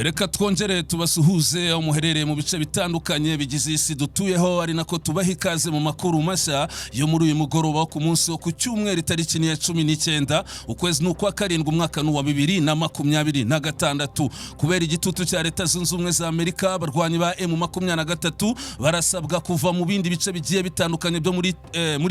Reka twongere tubasuhuze aho muherereye mu bice bitandukanye bigize isi dutuyeho, ari nako tubaha ikaze mu makuru mashya yo muri uyu mugoroba wo ku munsi wo ku cyumweru, itariki ni ya 19, ukwezi ni ukwa karindwi, umwaka ni uwa 2026. Kubera igitutu cya Leta Zunze Ubumwe za Amerika, abarwanyi ba M23 barasabwa kuva mu bindi bice bigiye bitandukanye byo muri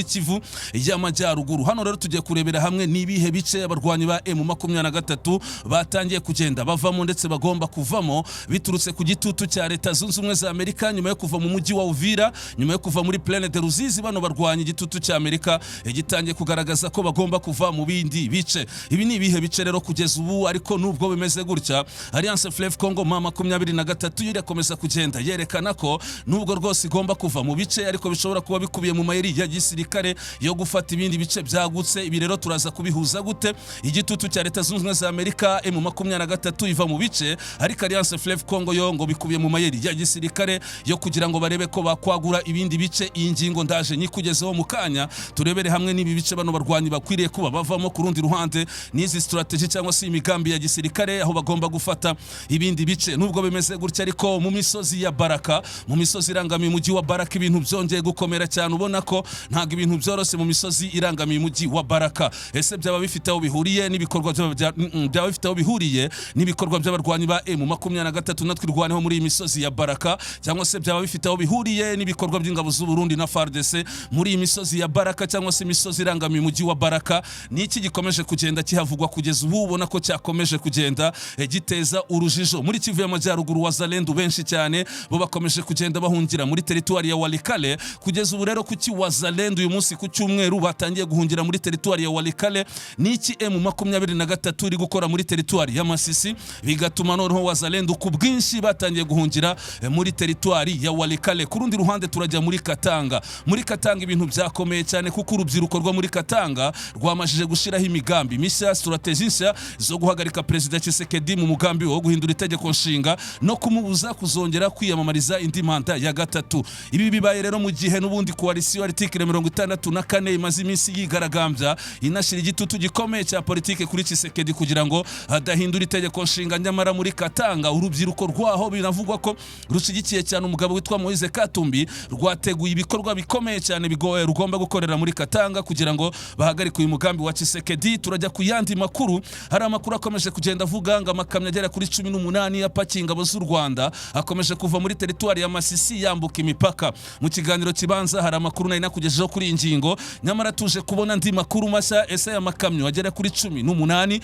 Kivu y'Amajyaruguru. Hano rero tugiye kurebera hamwe n'ibihe bice abarwanyi ba M23 batangiye kugenda bavamo ndetse bagomba kuvamo biturutse ku gitutu cya Leta Zunze Ubumwe za Amerika, nyuma yo kuva mu mujyi wa Uvira, nyuma yo kuva muri Plaine de Ruzizi. Bano barwanya igitutu cya Amerika gitangiye kugaragaza ko bagomba kuva mu bindi bice. Ibi ni ibihe bice rero kugeza ubu? Ariko nubwo bimeze gutya, Alliance Fleuve Congo M23 yo irakomeza kugenda yerekana ko nubwo rwose igomba kuva mu bice, ariko bishobora kuba bikubiye mu mayeri ya gisirikare yo gufata ibindi bice byagutse. Ibi rero turaza kubihuza gute? Igitutu cya Leta Zunze Ubumwe za Amerika, M23 iva mu bice, ariko Alliance Fleuve Congo yo ngo bikubiye mu mayeri ya gisirikare yo kugira ngo barebe ko bakwagura ibindi bice. Iyi ngingo ndaje nyikugezeho mu kanya, turebere hamwe n'ibi bice bano barwanyi bakwiriye kuba bavamo. Ku rundi ruhande, n'izi strategy cyangwa se imigambi ya gisirikare aho bagomba gufata ibindi bice. Nubwo bimeze gutya ariko, mu misozi ya Baraka, mu misozi irangamiye umujyi wa Baraka, ibintu byongeye gukomera cyane. Ubona ko ntabwo ibintu byoroshye mu misozi irangamiye umujyi wa Baraka. Ese byaba bifite aho bihuriye n'ibikorwa byaba bifite aho bihuriye n'ibikorwa by'abarwanyi ba M23 natwe irwaneho muri iyi misozi ya Baraka, cyangwa se byaba bifite aho bihuriye n'ibikorwa by'ingabo z'u Burundi na FARDC muri iyi misozi ya Baraka, cyangwa se imisozi irangamiye umujyi wa Baraka? Ni iki gikomeje kugenda kihavugwa kugeza ubu ubona ko cyakomeje kugenda giteza urujijo muri Kivu y'Amajyaruguru? Wazalendo benshi cyane bo bakomeje kugenda bahungira muri teritwari ya Walikale kugeza ubu. Rero kuki Wazalendo uyu munsi ku cyumweru batangiye guhungira muri teritwari ya Walikale? Ni iki M23 iri gukora muri teritwari ya Masisi bigatuma noneho Wazalendo ku bwinshi batangiye guhungira muri teritwari ya Walikale? Ku rundi ruhande, turajya muri Katanga. Muri Katanga ibintu byakomeye cyane, kuko urubyiruko rwo muri Katanga rwamajije gushyiraho imigambi mishya, strategy nshya zo guhagarika Perezida Tshisekedi mu mugambi wo guhindura itegeko nshinga no kumubuza kuzongera kwiyamamariza indi manda ya gatatu. Ibi bibaye rero mu gihe n'ubundi coalition article 64 imaze iminsi yigaragambya, inashyira igitutu gikomeye cya politike kuri Tshisekedi kugira ngo adahindura itegeko nshinga. Nyamara muri Katanga, urubyiruko rwaho binavugwa ko rushyigikiye cyane umugabo witwa Moise Katumbi rwateguye ibikorwa bikomeye cyane bigoye rugomba gukorera muri Katanga kugira ngo bahagarike uyu mugambi wa Tshisekedi. Turajya ku yandi makuru. Hari amakuru akomeje kugenda avuga ngo amakamyo agera kuri 18 apakiye ingabo z'u Rwanda akomeje kuva muri teritwari ya Masisi yambuka imipaka. Mu kiganiro kibanza hari amakuru nari nakugejejeho kuri iyi ngingo, nyamara tuje kubona andi makuru mashya. Ese aya makamyo agera kuri 18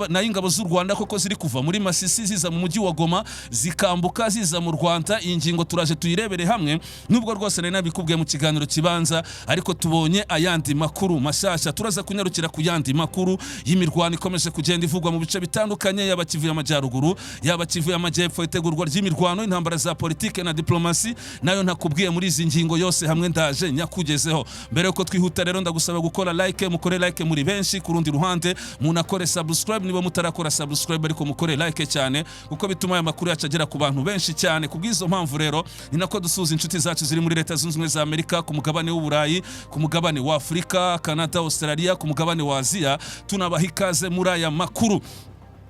n'ay'ingabo z'u Rwanda koko ziri kuva muri Masisi ziza mu mujyi wa Goma, zikambuka ziza mu Rwanda? Iyi ngingo turaje tuyirebere hamwe. Nubwo rwose nari nabikubwiye mu kiganiro kibanza, ariko tubonye ayandi makuru mashyashya. Turaza kunyarukira ku yandi makuru y'imirwano ikomeje kugenda ivugwa mu bice bitandukanye, yaba Kivu y'Amajyaruguru, yaba Kivu y'Amajyepfo, itegurwa ry'imirwano, intambara za politike na diplomasi, nayo ntakubwiye muri izi ngingo yose hamwe ndaje nyakugezeho. Mbere yuko twihuta rero, ndagusaba gukora like. Mukore like muri benshi. Ku rundi ruhande, munakore subscribe niba mutarakora subscribe, ariko mukore like cyane kuko bituma aya makuru yacu agera ku bantu benshi cyane. Ku bw'izo mpamvu rero, ni nako dusuhuza inshuti zacu ziri muri Leta Zunze Ubumwe za Amerika, ku mugabane w'Uburayi, ku mugabane wa Afurika, Canada, Australia, ku mugabane wa Aziya, tunabaha ikaze muri aya makuru.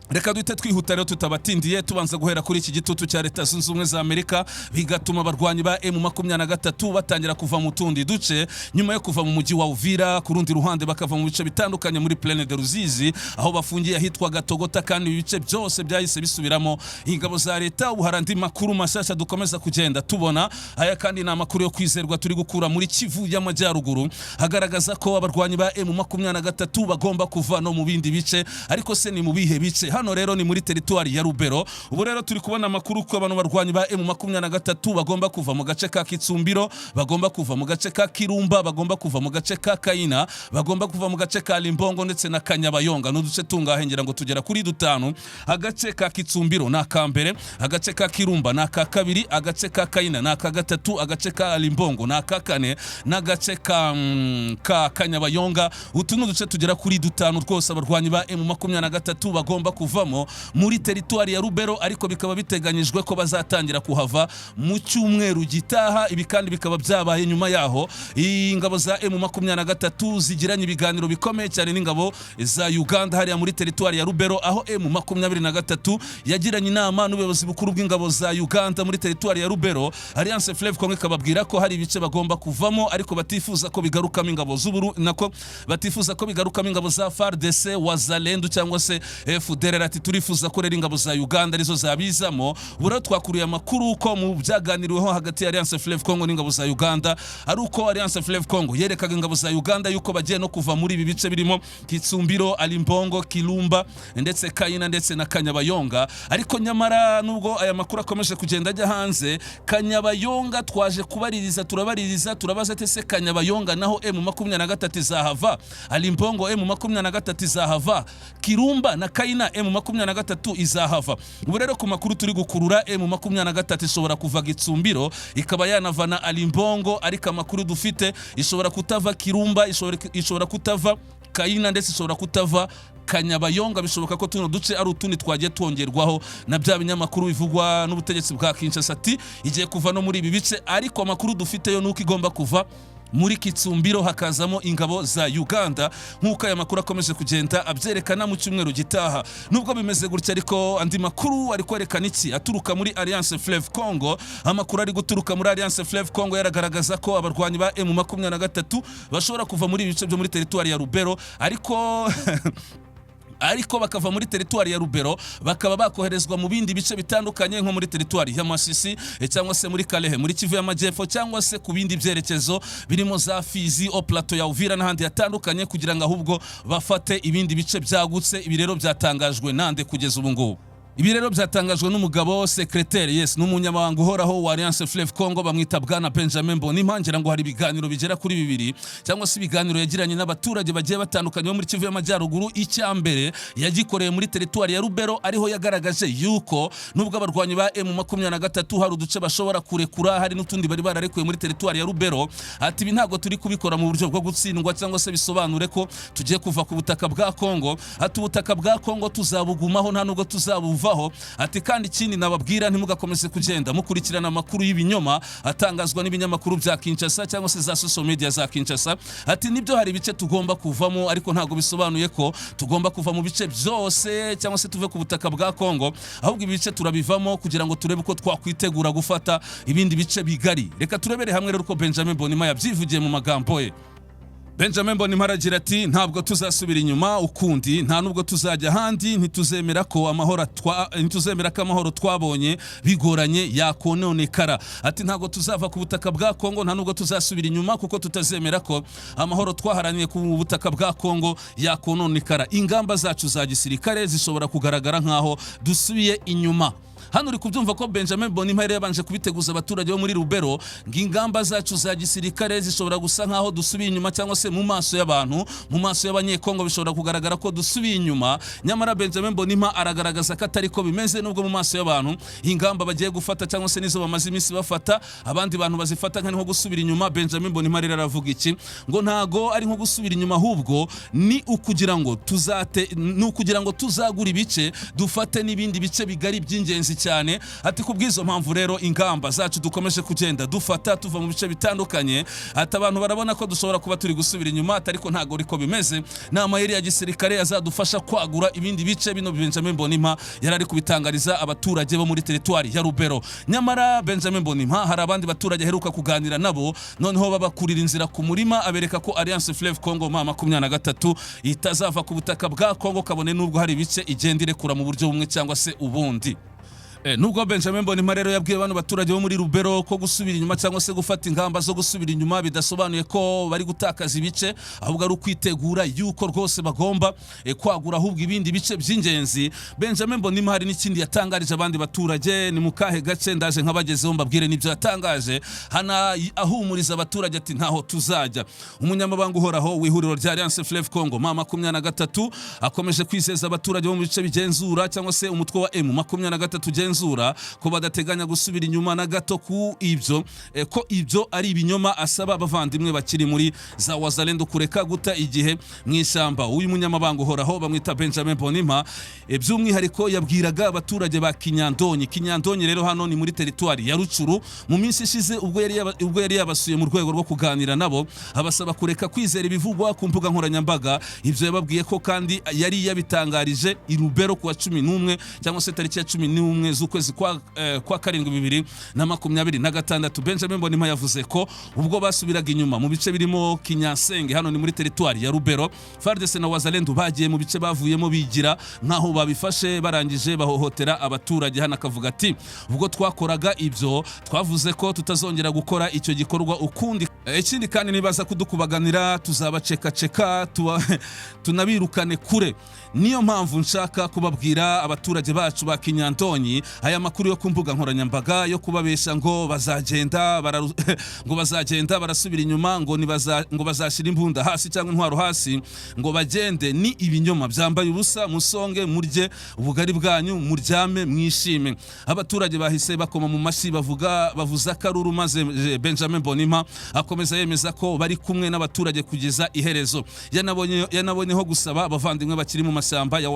Reka duhite twihuta rero tutabatindiye, tubanza guhera kuri iki gitutu cya Leta Zunze Ubumwe za Amerika bigatuma abarwanyi ba M23 batangira kuva mu tundi duce, nyuma yo kuva mu mujyi wa Uvira, ku rundi ruhande bakava mu bice bitandukanye muri Plaine de Ruzizi aho bafungiye ahitwa Gatogota, kandi ibi bice byose byahise bisubiramo ingabo za leta. Ubu hari andi makuru mashyashya dukomeza kugenda tubona. Aya kandi ni amakuru yo kwizerwa turi gukura muri Kivu y'Amajyaruguru, hagaragaza ko abarwanyi ba M23 bagomba kuva no mu bindi bice. Ariko se ni mu bihe bice? Hano rero ni muri teritwari ya Rubero. Ubu rero turi kubona amakuru ko abantu barwanyi ba M23 bagomba kuva mu gace ka Kitsumbiro, bagomba kuva mu gace ka Kirumba, bagomba kuva mu gace ka Kayina, bagomba kuva mu gace ka Limbongo ndetse na Kanyabayonga. Ni uduce tungahe? Ngira ngo tugera kuri dutanu. Agace ka Kitsumbiro ni aka mbere, agace ka Kirumba ni aka kabiri, agace ka Kayina ni aka gatatu, agace ka Limbongo ni aka kane, n'agace ka Kanyabayonga. Utu ni uduce tugera kuri dutanu rwose abarwanyi ba M23 bagomba kuvamo. kuvamo muri teritwari ya Rubero, ariko bikaba biteganyijwe ko bazatangira kuhava mu cyumweru gitaha. Ibi kandi bikaba byabaye nyuma yaho ingabo za M23 zigiranye ibiganiro bikomeye cyane n'ingabo za Uganda hariya muri teritwari ya Rubero, aho M23 yagiranye inama n'ubuyobozi bukuru bw'ingabo za Uganda muri teritwari ya Rubero. Alliance Fleuve Congo ikababwira ko hari ibice bagomba kuvamo, ariko batifuza ko bigarukamo ingabo z'uburu, nako batifuza ko bigarukamo ingabo za FARDC, Wazalendo cyangwa se FDLR. Ati turifuza ko rero ingabo za Uganda arizo zabizamo. Ubu rero twakuriye amakuru ko mu byaganiriweho hagati ya Alliance Fleuve Congo n'ingabo za Uganda ari uko Alliance Fleuve Congo yerekaga ingabo za Uganda yuko bagiye no kuva muri ibi bice birimo Kitsumbiro, Alimbongo, Kilumba ndetse Kayina ndetse na Kanyabayonga. Ariko nyamara nubwo aya makuru akomeje kugenda ajya hanze, Kanyabayonga twaje kubaririza, turabaririza, turabaza ati se Kanyabayonga naho M23 izahava? Alimbongo M23 izahava? Kirumba na Kayina M23 izahava? Ubu rero ku makuru turi gukurura, M23 ishobora kuva Gitsumbiro, ikaba yanava na Alimbongo, ariko amakuru dufite ishobora kutava Kirumba, ishobora kutava Kayina ndetse ishobora kutava Kanyabayonga. Bishoboka ko tuno duce ari utundi twagiye twongerwaho na bya binyamakuru bivugwa n'ubutegetsi bwa Kinshasa, ati igiye kuva no muri ibi bice. Ariko amakuru dufite yo nuko igomba kuva muri Kitsumbiro, hakazamo ingabo za Uganda, nk'uko aya makuru akomeje kugenda abyerekana, mu cyumweru gitaha. Nubwo bimeze gutya ariko, andi makuru ari kwerekana iki aturuka muri Alliance Fleuve Congo? Amakuru ari guturuka muri Alliance Fleuve Congo yaragaragaza ko abarwanyi ba M23 bashobora kuva muri ibi bice byo muri teritwari ya Rubero, ariko bakava muri teritwari ya Rubero bakaba bakoherezwa mu bindi bice bitandukanye, nko muri teritwari ya Masisi cyangwa se muri Kalehe muri Kivu y'Amajyepfo, cyangwa se ku bindi byerekezo birimo za Fizi o plateau ya Uvira n'ahandi hatandukanye, kugira ngo ahubwo bafate ibindi bice byagutse. Ibi rero byatangajwe nande kugeza ubu ngubu? Ibi rero byatangajwe n'umugabo secrétaire, yes, n'umunyamabanga uhoraho wa Alliance Fleuve Congo, bamwita Bwana Benjamin Mbonimpa. Ngira ngo hari ibiganiro bigera kuri bibiri cyangwa se ibiganiro yagiranye n'abaturage bagiye batandukanye bo muri Kivu y'Amajyaruguru. Icya mbere yagikoreye muri teritwari ya Rubero, ariho yagaragaje yuko nubwo abarwanyi ba M23 hari uduce bashobora kurekura, hari n'utundi bari bararekuye muri teritwari ya Rubero, ati ibi ntabwo turi kubikora mu buryo bwo gutsindwa cyangwa se bisobanure ko tugiye kuva ku butaka bwa Congo. Ati ubutaka bwa Congo tuzabugumaho, nta nubwo tuzabuvaho. Ati kandi ikindi nababwira, ntimugakomeze kugenda mukurikirana amakuru y'ibinyoma atangazwa n'ibinyamakuru bya Kinshasa cyangwa se za social media za Kinshasa. Ati nibyo, hari ibice tugomba kuvamo, ariko ntabwo bisobanuye ko tugomba kuva mu bice byose cyangwa se tuve ku butaka bwa Congo, ahubwo ibi bice turabivamo kugira ngo turebe uko twakwitegura gufata ibindi bice bigari. Reka turebere hamwe rero uko Benjamin Mbonimpa yabyivugiye mu magambo ye. Benjamin Mbonimpa aragira ati ntabwo tuzasubira inyuma ukundi, nta nubwo tuzajya ahandi. Ntituzemera ko amahoro twabonye bigoranye yakononekara. Ati ntabwo tuzava ku butaka bwa Kongo, nta nubwo tuzasubira inyuma, kuko tutazemera ko amahoro twaharaniye ku butaka bwa Kongo yakononekara. Ingamba zacu za gisirikare zishobora kugaragara nkaho dusubiye inyuma. Hano uri kubyumva ko Benjamin Mbonimpa yari yabanje kubiteguza abaturage bo muri Rubero ngo ingamba zacu za gisirikare zishobora gusa nkaho dusubiye inyuma, cyangwa se mu maso y'abantu, mu maso y'Abanyekongo bishobora kugaragara ko dusubiye inyuma. Nyamara Benjamin Mbonimpa aragaragaza ko atari ko bimeze, nubwo mu maso y'abantu ingamba bagiye gufata cyangwa se nizo bamaze iminsi bafata, abandi bantu bazifata nka nko gusubira inyuma. Benjamin Mbonimpa rero aravuga iki? Ngo ntago ari nko gusubira inyuma, ahubwo ni ukugira ngo tuzagura ibice, dufate n'ibindi bice bigari by'ingenzi cyane. Ati ku bw'izo mpamvu rero ingamba zacu dukomeje kugenda dufata tuva mu bice bitandukanye, ati abantu barabona ko dushobora kuba turi gusubira inyuma, ati ariko ntago ariko bimeze, ni amayeri ya gisirikare azadufasha kwagura ibindi bice. Bino Benjamin Mbonimpa yari ari kubitangariza abaturage bo muri teritwari ya Rubero. Nyamara Benjamin Mbonimpa hari abandi baturage aheruka kuganira nabo, noneho babakurira inzira ku murima, abereka ko Alliance Fleuve Congo M23 itazava ku butaka bwa Congo, kabone nubwo hari ibice igenda irekura mu buryo bumwe cyangwa se ubundi. Nubwo Benjamin Mbonimpa rero yabwiye bano baturage bo muri Rubero ko gusubira inyuma cyangwa se gufata ingamba zo gusubira inyuma bidasobanuye ko bari gutakaza ibice, ahubwo ari ukwitegura yuko rwose bagomba kwagura ahubwo ibindi bice by'ingenzi, Benjamin Mbonimpa hari n'ikindi yatangarije abandi baturage. Ni mu kahe gace? Ndaje nkabagezeho mbabwire n'ibyo yatangaje hana ahumuriza abaturage ati ntaho tuzajya. Umunyamabanga uhoraho w'ihuriro rya Alliance Fleuve Congo M23 akomeje kwizeza abaturage bo mu bice bigenzura cyangwa se umutwe wa M23 ugenzura. bagenzura, ko badateganya gusubira inyuma na gato ku ibyo, ko ibyo ari ibinyoma. Asaba abavandimwe bakiri muri za Wazalendo kureka guta igihe mu ishyamba. Uyu munyamabanga uhoraho bamwita Benjamin Mbonimpa, by'umwihariko yabwiraga abaturage ba Kinyandonyi. Kinyandonyi rero hano ni muri teritwari ya Rucuru. Mu minsi ishize ubwo yari yabasuye mu rwego rwo kuganira nabo, abasaba kureka kwizera ibivugwa ku mbuga nkoranyambaga. Ibyo yababwiye ko kandi yari yabitangarije i Rubero kuwa 11 cyangwa se tariki ya 11 z'ukwezi kwa karindwi 2026. Benjamin Mbonimpa yavuze ko ubwo basubiraga inyuma mu bice birimo Kinyasenge, hano ni muri teritwari ya Rubero, FARDC na Wazalendo bagiye mu bice bavuyemo bigira nkaho babifashe, barangije bahohotera abaturage. Hano akavuga ati: "Ubwo twakoraga ibyo, twavuze ko tutazongera gukora icyo gikorwa ukundi. Ikindi kandi, nibaza kudukubaganira tuzabacekaceka, tunabirukane kure. Niyo mpamvu nshaka kubabwira abaturage bacu ba Kinyandonyi, aya makuru yo ku mbuga nkoranyambaga yo kubabeshya ngo bazagenda barasubira inyuma, ngo bazashyira imbunda hasi cyangwa intwaro hasi ngo bagende, ni ibinyoma byambaye ubusa. Musonge murye ubugari bwanyu, muryame mwishime." Abaturage bahise bakoma mu mashyi, bavuga bavuza akaruru, maze Benjamin Mbonimpa akomeza yemeza ko bari kumwe n'abaturage kugeza iherezo. Yanabonyeho gusaba abavandimwe bakiri mu mashyamba ya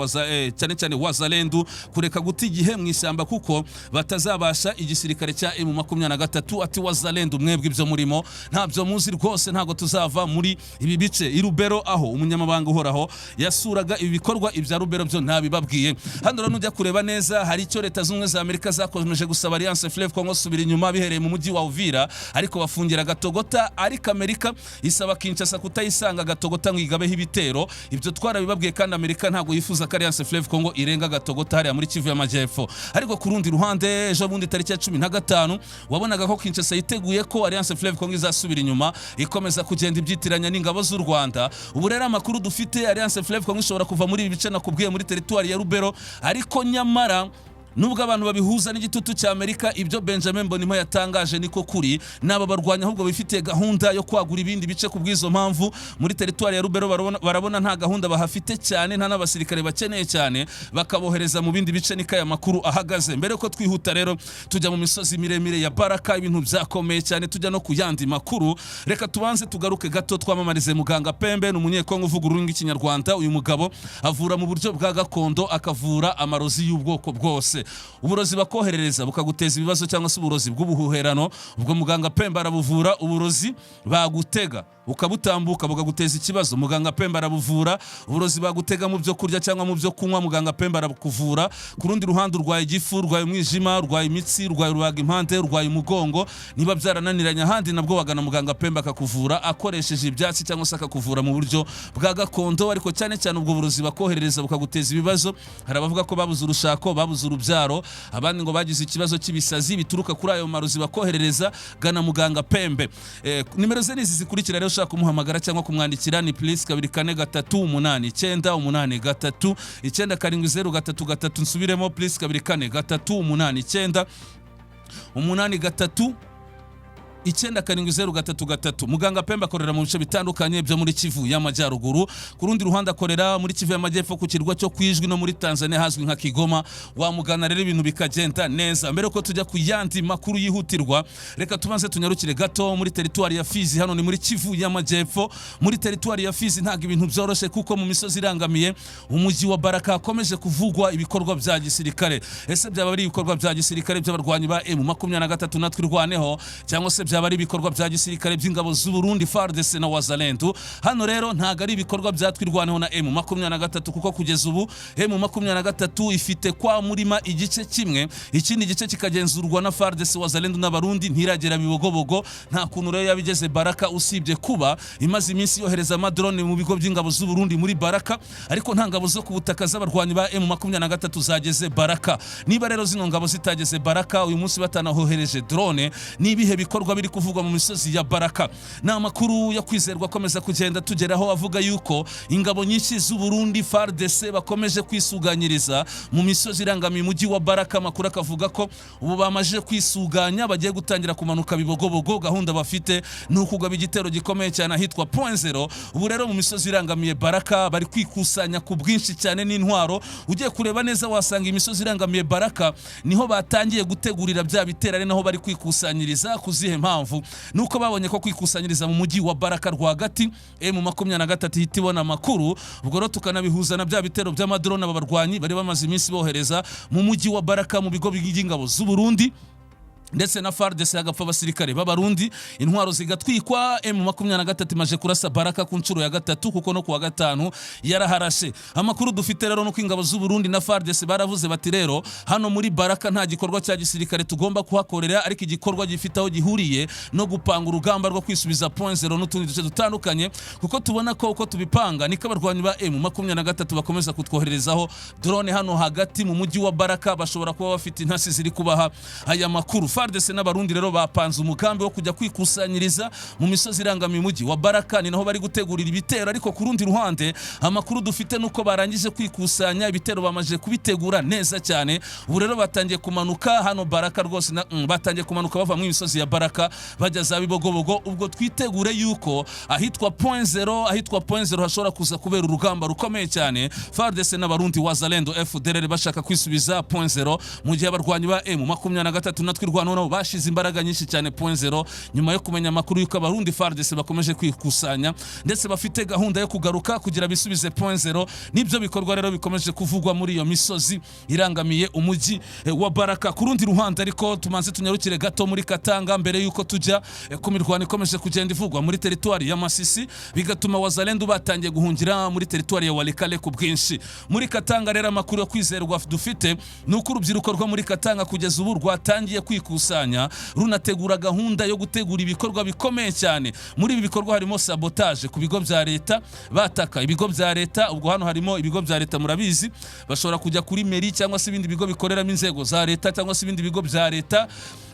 cyane cyane Wazalendu kureka guta igihe mu ishyamba, kuko batazabasha igisirikare cya M23. Ati: "Wazalendu mwebwe ibyo murimo ntabyo muzi rwose, ntabwo tuzava muri ibi bice." I Rubero aho umunyamabanga uhoraho yasuraga ibi bikorwa, ibya Rubero byo ntabibabwiye. Hano rero nujya kureba neza, hari icyo Leta Zunze Ubumwe za Amerika zakomeje gusaba Alliance Fleuve Congo, subira inyuma bihereye mu mujyi wa Uvira, ariko bafungira Gatogota. Ariko Amerika isaba Kinshasa kutayisanga Gatogota ngo igabeho ibitero. Ibyo twarabibabwiye, kandi Amerika ntabwo yifuza ko Alliance Fleuve Congo irenga Gatogota hariya muri Kivu y'Amajyepfo. Ariko ku rundi ruhande, ejo bundi tariki ya 15, wabonaga ko Kinshasa yiteguye ko Alliance Fleuve Congo izasubira inyuma, ikomeza kugenda ibyitiranya n'ingabo z'u Rwanda. Ubu rero amakuru dufite, Alliance Fleuve Congo ishobora kuva muri ibi bice nakubwiye muri teritwari ya Rubero. Ariko nyamara nubwo abantu babihuza n'igitutu cya Amerika, ibyo Benjamin Mbonimpa yatangaje niko kuri. N'aba barwanya ahubwo bifitiye gahunda yo kwagura ibindi bice. Ku bw'izo mpamvu, muri teritwari ya Rubero barabona nta gahunda bahafite cyane, nta n'abasirikare bakeneye cyane, bakabohereza mu bindi bice. Niko aya makuru ahagaze. Mbere ko twihuta rero tujya mu misozi miremire ya Baraka, ibintu byakomeye cyane, tujya no ku yandi makuru, reka tubanze tugaruke gato twamamarize muganga Pembe. Ni Umunyekongo uvuga ururimi rw'Ikinyarwanda. Uyu mugabo avura mu buryo bwa gakondo, akavura amarozi y'ubwoko bwose. Uburozi bakoherereza bukaguteza ibibazo, cyangwa se uburozi bw'ubuhuherano, ubwo muganga Pembe arabuvura. Uburozi bagutega ukabutambuka bukaguteza ikibazo, muganga Pembe arabuvura. Uburozi bagutega mu byo kurya cyangwa mu byo kunywa, muganga Pembe arabukuvura. Ku rundi ruhande, urwaye igifu, urwaye umwijima, urwaye imitsi, urwaye rubaga impande, urwaye umugongo, niba byarananiranye ahandi, nabwo wagana muganga Pembe akakuvura akoresheje ibyatsi cyangwa se akakuvura mu buryo bwa gakondo. Ariko cyane cyane ubwo burozi bakoherereza bukaguteza ibibazo, hari abavuga ko babuze urushako, babuze urubyaro, abandi ngo bagize ikibazo cy'ibisazi bituruka kuri ayo marozi bakoherereza, gana muganga Pembe. Nimero ze ni izi zikurikira. Rero ushaka kumuhamagara cyangwa kumwandikira ni +243 898 397 033. Nsubiremo: +243 898 397 033. Muganga Pembe akorera mu bice bitandukanye byo muri Kivu y'Amajyaruguru. Ku rundi ruhande, akorera muri Kivu y'Amajyepfo ku kirwa cyo Kwijwi, no muri Tanzania hazwi nka Kigoma. Wamugana rero ibintu bikagenda neza. Mbere yuko tujya ku yandi makuru yihutirwa, reka tubanze tunyarukire gato muri teritwari ya Fizi. Hano ni muri Kivu y'Amajyepfo. Muri teritwari ya Fizi ntabwo ibintu byoroshye, kuko mu misozi irangamiye umujyi wa Baraka hakomeje kuvugwa ibikorwa bya gisirikare. Ese byaba ari ibikorwa bya gisirikare by'abarwanyi ba M23 na Twirwaneho, cyangwa se byaba ari ibikorwa bya gisirikare by'ingabo z'u Burundi, FARDC na Wazalendo? Hano rero ntabwo ari ibikorwa bya Twirwaneho na M23, kuko kugeza ubu M23 ifite kwa murima igice kimwe, ikindi gice kikagenzurwa na FARDC, Wazalendo n'Abarundi. Ntiragera Bibogobogo. Nta kuntu rero yabigeze Baraka, usibye kuba imaze iminsi yohereza amadrone mu bigo by'ingabo z'u Burundi muri Baraka, ariko nta ngabo zo ku butaka z'abarwanyi ba M23 zageze Baraka. Niba rero zino ngabo zitageze Baraka uyu munsi, batanahohereje drone, ni ibihe bikorwa biri biri kuvugwa mu misozi ya Baraka. Ni amakuru yo kwizerwa akomeza kugenda tugeraho, avuga yuko ingabo nyinshi z'u Burundi, FARDC, bakomeje kwisuganyiriza mu misozi irangamiye umujyi wa Baraka. Amakuru akavuga ko ubu bamaze kwisuganya, bagiye gutangira kumanuka Bibogobogo. Gahunda bafite ni ukugaba igitero gikomeye cyane ahitwa Point Zero. Ubu rero mu misozi irangamiye Baraka bari kwikusanya ku bwinshi cyane n'intwaro. Ugiye kureba neza wasanga imisozi irangamiye Baraka niho batangiye gutegurira bya bitero, ari naho bari kwikusanyiriza. Ku zihe mpamvu? Nuko babonye ko kwikusanyiriza mu mujyi wa Baraka rwagati, M23 ihita ibona amakuru. Ubwo rero tukanabihuza na bya bitero by'amadrone aba barwanyi bari bamaze iminsi bohereza mu mujyi wa Baraka, mu bigo by'ingabo z'u Burundi ndetse na FARDC, hagapfa abasirikare b'Abarundi, intwaro zigatwikwa. M23 imaze kurasa Baraka ku nshuro ya gatatu, kuko no kuwa gatanu yaraharashe. Amakuru dufite rero nuko ingabo z'u Burundi na FARDC baravuze bati: "Rero hano muri Baraka nta gikorwa cya gisirikare tugomba kuhakorera, ariko igikorwa gifite aho gihuriye no gupanga urugamba rwo kwisubiza Point Zero n'utundi duce dutandukanye, kuko tubona ko uko tubipanga niko abarwanyi ba M23 bakomeza kutwohererezaho drone hano hagati mu mujyi wa Baraka. Bashobora kuba bafite intasi ziri kubaha aya makuru." FARDC n'Abarundi rero bapanze umugambi wo kujya kwikusanyiriza mu misozi irangamiye umujyi wa Baraka, ni naho bari gutegurira ibitero. Ariko ku rundi ruhande, amakuru dufite nuko barangije kwikusanya, ibitero bamaze kubitegura neza cyane. Ubu rero batangiye kumanuka hano Baraka rwose batangiye kumanuka bava mu misozi ya Baraka bajya za Bibogobogo. Ubwo twitegure yuko ahitwa Point Zero hashobora kuza kubera urugamba rukomeye cyane, FARDC n'Abarundi, Wazalendo, FDLR bashaka kwisubiza Point Zero, mu gihe abarwanyi ba M23 na Twirwaneho nabo bashize imbaraga nyinshi cyane Point Zero, nyuma yo kumenya amakuru yuko Abarundi, FARDC bakomeje kwikusanya ndetse bafite gahunda yo kugaruka kugira bisubize Point Zero. Nibyo bikorwa rero bikomeje kuvugwa muri iyo misozi irangamiye umujyi wa Baraka. Ku rundi ruhande ariko, tumanze tunyarukire gato muri Katanga mbere yuko tujya ku mirwano ikomeje kugenda ivugwa muri teritwari ya Masisi, bigatuma Wazalendo batangiye guhungira muri teritwari ya Walikale ku bwinshi. Muri Katanga rero, amakuru yo kwizerwa dufite ni uko urubyiruko rwo muri Katanga kugeza ubu rwatangiye kwikusanya, runategura gahunda yo gutegura ibikorwa bikomeye cyane. Muri ibi bikorwa harimo sabotage ku bigo bya leta, bataka ibigo bya leta. Ubwo hano harimo ibigo bya leta, murabizi, bashobora kujya kuri mairie cyangwa se ibindi bigo bikoreramo inzego za leta cyangwa se ibindi bigo bya leta.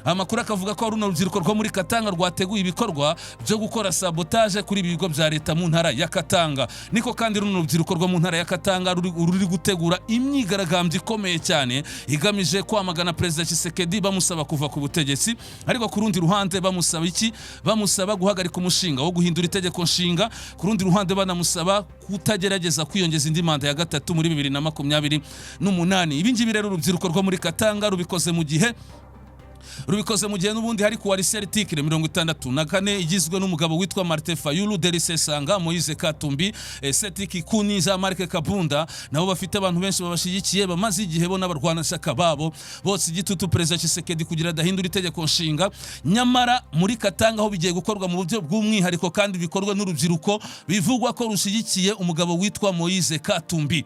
Amakuru akavuga ko runo rubyiruko rwo muri Katanga rwateguye ibikorwa byo gukora sabotage kuri ibi bigo bya leta mu ntara ya Katanga. Niko kandi runo rubyiruko rwo mu ntara ya Katanga ruri gutegura imyigaragambyo ikomeye cyane igamije kwamagana Perezida Tshisekedi, bamusaba kuva ku butegetsi. Ariko ku rundi ruhande bamusaba iki? Bamusaba guhagarika umushinga wo guhindura itegeko nshinga. Ku rundi ruhande banamusaba kutagerageza kwiyongeza indi manda ya gatatu muri 2028. Ibi ngibi rero urubyiruko rwo muri Katanga rubikoze mu gihe n'ubundi hari coalition article 64 igizwe n'umugabo witwa Martin Fayulu, Delly Sesanga, Moise Katumbi, Seth Kikuni, Jean Marc Kabunda, nabo bafite abantu benshi babashyigikiye, bamaze igihe bo n'abarwanashyaka babo bose igitutu Perezida Tshisekedi kugira adahindura itegeko nshinga. Nyamara muri Katanga aho bigiye gukorwa mu buryo bw'umwihariko kandi bikorwa n'urubyiruko bivugwa ko rushyigikiye umugabo witwa Moise Katumbi.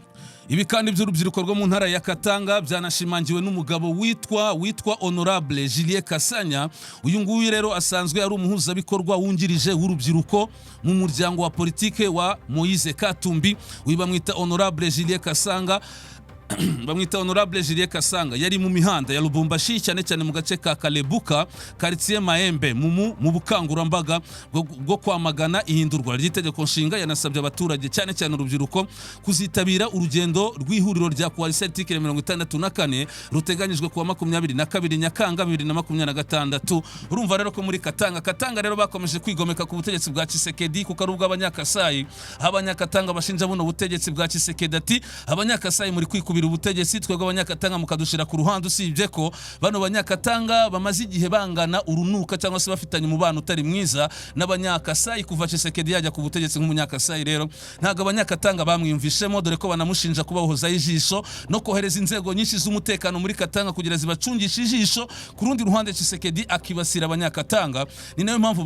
Ibi kandi by'urubyiruko rwo mu ntara ya Katanga byanashimangiwe n'umugabo witwa Honorable Julien Kasanya. Uyu nguyu rero asanzwe ari umuhuzabikorwa wungirije w'urubyiruko mu muryango wa politike wa Moise Katumbi. Uyu bamwita Honorable Julien Kasanga, bamwita Honorable Julien Kasanga. Yari mu mihanda ya Lubumbashi, cyane cyane mu gace ka Kalebuka, quartier Maembe, mu bukangurambaga bwo kwamagana ihindurwa ry'itegeko nshinga. Yanasabye abaturage, cyane cyane urubyiruko, kuzitabira urugendo rw'ihuriro rya coalition article 64 ruteganyijwe kuwa 22 Nyakanga 2026. Urumva rero ko muri Katanga rero bakomeje kwigomeka ku butegetsi bwa Tshisekedi, kuko ari ubw'Abanyakasayi, aho Abanyakatanga bashinja buno butegetsi bwa Tshisekedi ati: "Abanyakasayi muri kwikubira ubutegetsi, twebwe Abanyakatanga mukadushira ku ruhande." Usibye ko bano Banyakatanga bamaze igihe bangana urunuka cyangwa se bafitanye umubano utari mwiza n'Abanyakasayi kuva Tshisekedi yajya ku butegetsi nk'Umunyakasayi. Rero ntabwo Abanyakatanga bamwiyumvishemo, dore ko banamushinja kubahozaho ijisho no kohereza inzego nyinshi z'umutekano muri Katanga kugira zibacungishe ijisho. Ku rundi ruhande Tshisekedi akibasira Abanyakatanga. Ni nayo mpamvu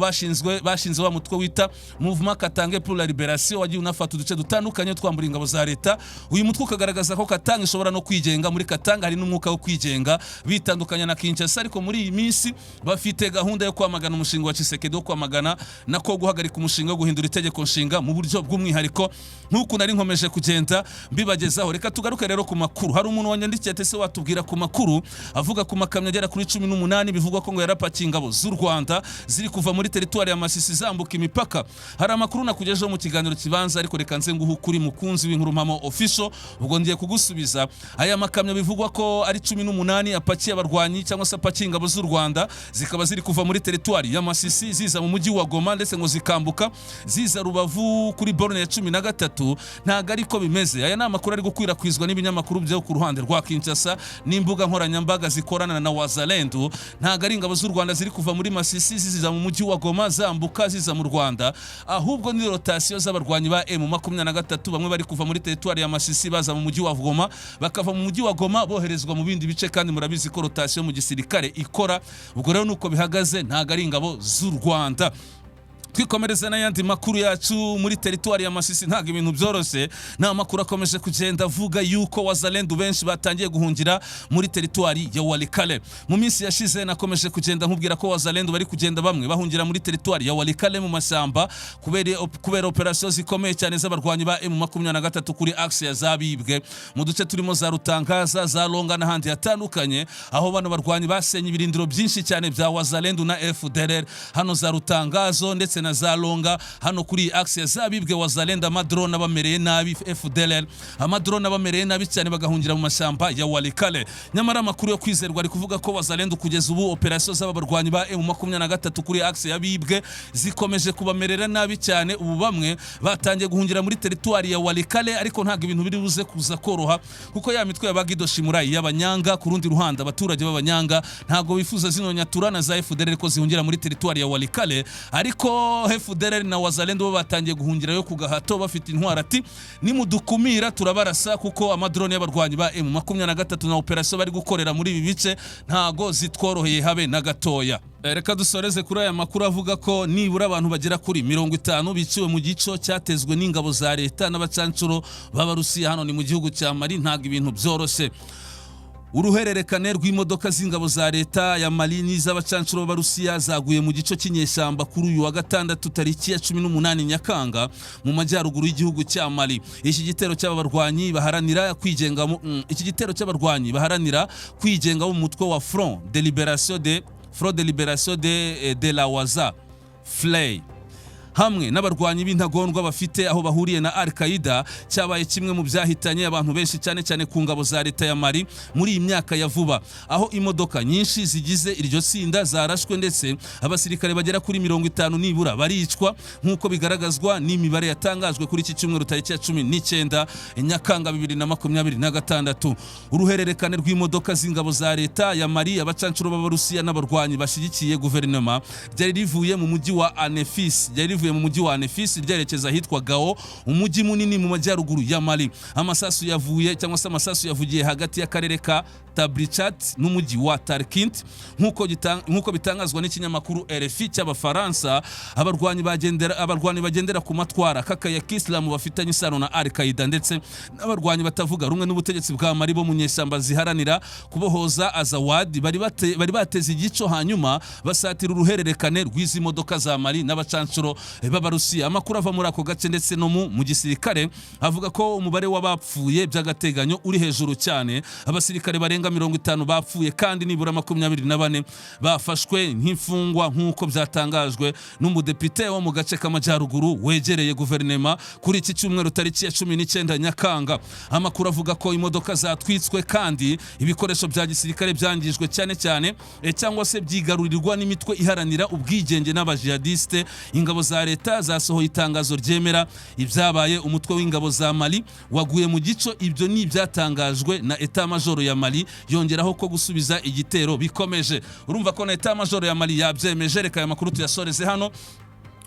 bashinze wa mutwe wita Mouvement Katangais pour la Libération, wagiye unafata uduce dutandukanye twambura ingabo za leta. Uyu mutwe ukagaragaza ko Katanga ishobora no kwigenga. Muri Katanga hari n'umwuka wo kwigenga, bitandukanya na Kinshasa. Ariko muri iyi minsi bafite gahunda yo kwamagana umushinga wa Tshisekedi, wo kwamagana nako guhagarika umushinga wo guhindura itegeko nshinga mu buryo bw'umwihariko, nk'uku nari nkomeje kugenda mbibagezaho. Reka tugaruke rero ku makuru. Hari umuntu wanyandikiye ati: "Ese watubwira ku makuru avuga ku makamyo agera kuri 18 bivugwa ko ngo yarapakiye ingabo z'u Rwanda ziri kuva muri teritwari ya Masisi zambuka imipaka?" Hari amakuru nakugejeho mu kiganiro kibanza, ariko reka nze nguhe ukuri, mukunzi w'Inkuru Mpamo Official. Ubwo ngiye kugusubiza. Aya makamyo bivugwa ko ari 18 apakiye abarwanyi cyangwa se apakiye ingabo z'u Rwanda, zikaba ziri kuva muri teritwari ya Masisi ziza mu mujyi wa Goma, ndetse ngo zikambuka ziza Rubavu kuri borne ya 13, ntabwo ariko bimeze. Aya ni amakuru ari gukwirakwizwa n'ibinyamakuru byo ku ruhande rwa Kinshasa n'imbuga nkoranyambaga zikorana na Wazalendo. Ntabwo ari ingabo z'u Rwanda ziri kuva muri Masisi ziza mu mujyi wa Goma, zambuka ziza mu Rwanda, ahubwo ni rotation z'abarwanyi ba M23. Bamwe bari kuva muri teritwari ya Masisi baza mu mujyi wa Goma, bakava mu mujyi wa Goma boherezwa mu bindi bice, kandi murabizi ko rotation mu gisirikare ikora. Ubwo rero nuko bihagaze, ntabwo ari ingabo z'u Rwanda. Twikomereza n'ayandi makuru yacu. Muri teritwari ya Masisi ntabwo ibintu byoroshye. Ni amakuru akomeje kugenda avuga yuko Wazalendu benshi batangiye guhungira muri teritwari ya Walikale. Mu minsi yashize nakomeje kugenda nkubwira ko Wazalendu bari kugenda bamwe bahungira muri teritwari ya Walikale mu mashyamba kubera operasiyo zikomeye cyane z'abarwanyi ba M23 kuri axe ya Zabibwe, mu duce turimo za Rutangaza, za Longa n'ahandi hatandukanye, aho bano barwanyi basenye ibirindiro byinshi cyane bya Wazalendu na FDLR hano za Rutangazo ndetse na za Longa, hano kuri iyi axe ya Zabibwe. Wazalendo amadrone abamereye nabi, FDLR amadrone abamereye nabi cyane, bagahungira mu mashyamba ya Walikale. Nyamara amakuru yo kwizerwa ari kuvuga ko Wazalendo kugeza ubu operasiyo z'aba barwanyi ba M23 kuri axe ya Bibwe zikomeje kubamerera nabi cyane. Ubu bamwe batangiye guhungira muri teritwari ya Walikale, ariko ntabwo ibintu biri buze kuza koroha, kuko ya mitwe ya Bagido Shimurayi y'Abanyanga, ku rundi ruhande abaturage b'Abanyanga ntabwo bifuza zino Nyatura na za FDLR ko zihungira muri teritwari ya Walikale. Ariko FDLR na Wazalendo bo batangiye guhungirayo ku gahato, bafite intwaro, ati: "Nimudukumira turabarasa," kuko amadrone y'abarwanyi ba M23 na operasiyo bari gukorera muri ibi bice ntago zitworoheye habe na gatoya. Reka dusoreze kuri aya makuru avuga ko nibura abantu bagera kuri 50 biciwe mu gico cyatezwe n'ingabo za leta n'abacancuro b'Abarusiya. Hano ni mu gihugu cya Mali, ntabwo ibintu byoroshye. Uruhererekane rw'imodoka z'ingabo za leta ya Mali n'iz'abacancuro b'Abarusiya zaguye mu gico cy'inyeshyamba kuri uyu wa gatandatu tariki ya 18 Nyakanga mu majyaruguru y'igihugu cya Mali. Iki gitero cy'abarwanyi baharanira kwigenga mu mutwe wa Front de Libération de la Waza, FLA, hamwe n'abarwanyi b'intagondwa bafite aho bahuriye na Al Qaeda cyabaye kimwe mu byahitanye abantu benshi cyane cyane ku ngabo za leta ya Mali muri iyi myaka ya vuba, aho imodoka nyinshi zigize iryo tsinda zarashwe, ndetse abasirikare bagera kuri 50 nibura baricwa, nk'uko bigaragazwa n'imibare yatangajwe kuri iki cyumweru tariki ya 19 Nyakanga 2026. Uruhererekane rw'imodoka z'ingabo za leta ya Mali, abacancuro b'Abarusiya n'abarwanyi bashyigikiye guverinoma ryari rivuye mu mujyi wa Anefis ryerekeza ahitwa Gao, umujyi munini mu majyaruguru ya Mali. Amasasu yavuye cyangwa se amasasu yavugiye hagati y'akarere ka Tabrichat n'umujyi wa Tarkint, nk'uko bitangazwa n'ikinyamakuru RFI cy'Abafaransa. Abarwanyi bagendera ku matwara kaka ya Kisilamu bafitanye isano na Al Qaeda ndetse n'abarwanyi batavuga rumwe n'ubutegetsi bwa Mali bo mu nyeshyamba ziharanira kubohoza Azawad bari bateze igico, hanyuma basatira uruhererekane rw'izi modoka za Mali n'abacancuro b'Abarusiya. Amakuru ava muri ako gace ndetse no mu gisirikare avuga ko umubare w'abapfuye by'agateganyo uri hejuru cyane. Abasirikare barenga 50 bapfuye kandi nibura 24 bafashwe nk'imfungwa, nk'uko byatangajwe n'umudepite wo mu gace k'amajyaruguru wegereye guverinema kuri iki cyumweru tariki ya 19 Nyakanga. Amakuru avuga ko imodoka zatwitswe kandi ibikoresho bya gisirikare byangijwe cyane cyane cyangwa se byigarurirwa n'imitwe iharanira ubwigenge n'abajihadiste. Ingabo za leta zasohoye itangazo ryemera ibyabaye. Umutwe w'ingabo za Mali waguye mu gico, ibyo ni ibyatangajwe na état major ya Mali, yongeraho ko gusubiza igitero bikomeje. Urumva ko na état major ya Mali yabyemeje. Reka aya makuru tuyasoreze hano.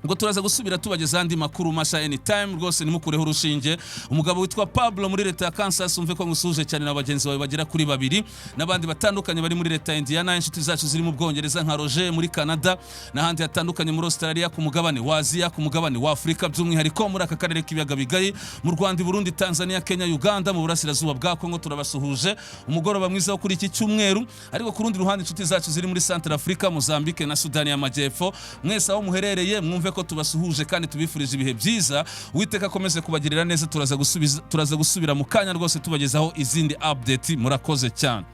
Ubwo turaza gusubira tubageza andi makuru mashya anytime rwose, ntimukureho urushinge. Umugabo witwa Pablo muri leta ya Kansas, umve ko ngusuhuje cyane na bagenzi bawe bagera kuri babiri n'abandi batandukanye bari muri leta ya Indiana, inshuti zacu ziri mu Bwongereza nka Roger, muri Canada n'ahandi hatandukanye, muri Australia, ku mugabane wa Aziya, ku mugabane wa Afurika, by'umwihariko muri aka karere k'ibiyaga bigari, mu Rwanda, i Burundi, Tanzania, Kenya, Uganda, mu burasirazuba bwa Kongo, turabasuhuje. Umugoroba mwiza wo kuri iki cyumweru. Ariko ku rundi ruhande, inshuti zacu ziri muri Central Africa, Mozambique na Sudani y'Amajyepfo, mwese aho muherereye mwumve ko tubasuhuje kandi tubifurije ibihe byiza. Uwiteka akomeze kubagirira neza. Turaza gusubira mu kanya rwose tubagezaho izindi update. Murakoze cyane.